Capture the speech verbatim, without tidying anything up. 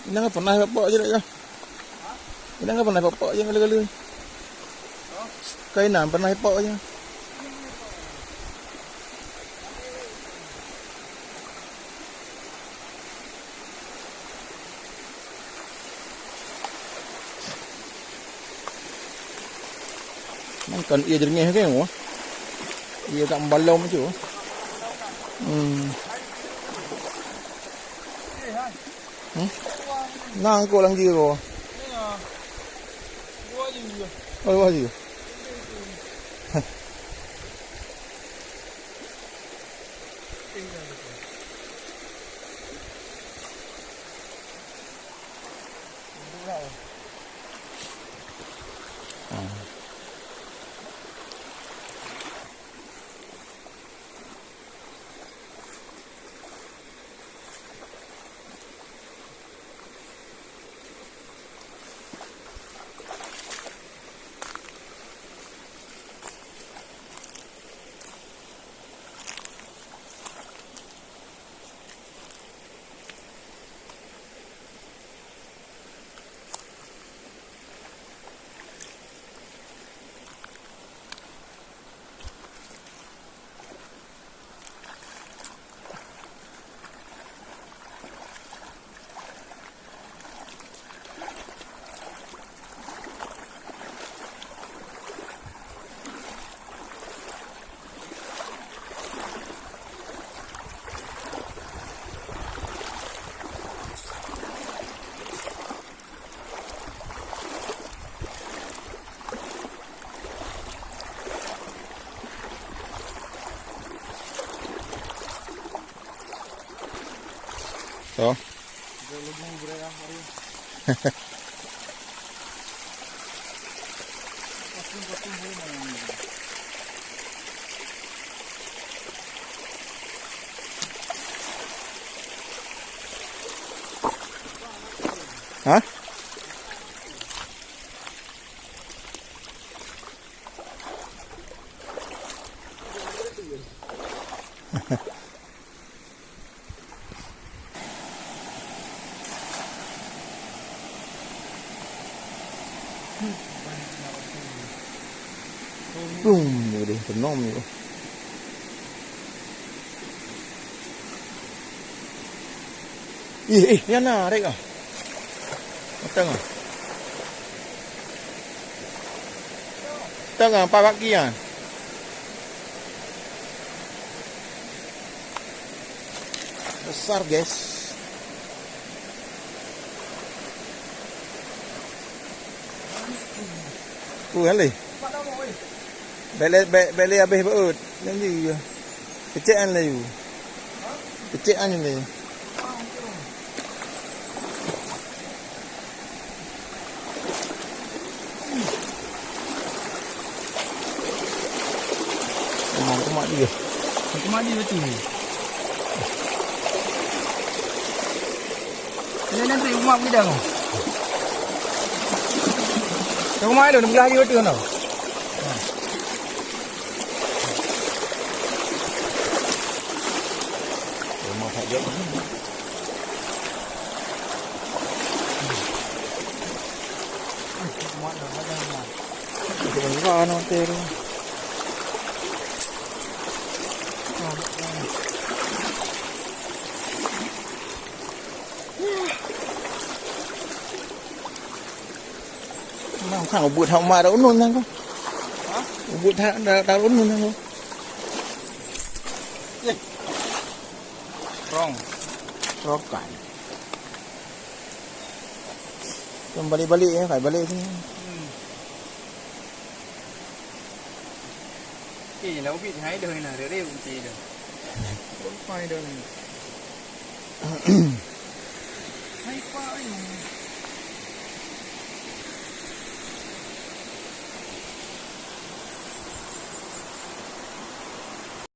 Inong ka pernah ipok je dak kah? Inong ka pernah ipok je kali-kali. Ka inong pernah ipok je. Nyan kon ie jeureungeh ke, wah. Ie agak membalom tu. Hmm. Hmm? Nang ko lam jiro. Oh, wah jiro. So. Hah? Bum, dia kena ni. Ih, ih, nyan na, Rek, ah. Matang, ah. Matang, ah, empat kaki, ah. Besar, guys. Uh, kan leh. Bèk lé, bèk, bèk lé habéh beuet. Janji je. Peucék an laju. Peucék an laju. Memang kumat dia. Kumat dia betul ni. Ini nanti rumah bidang. Rumah dia belah dia betul tau. Rumah hajat ni. Itu kan murah, no, hotel tu. Nah, sang ubit hak mak dah unun sang tu. Ha? Ubit hak dah, dah unun sang tu. Eh. Rong. Rokan. Kembali balik ya, kai balik sini. Hmm. Eh, lau bit hai dah na, rere unti dah. Pai dah ni. Hai pa ni.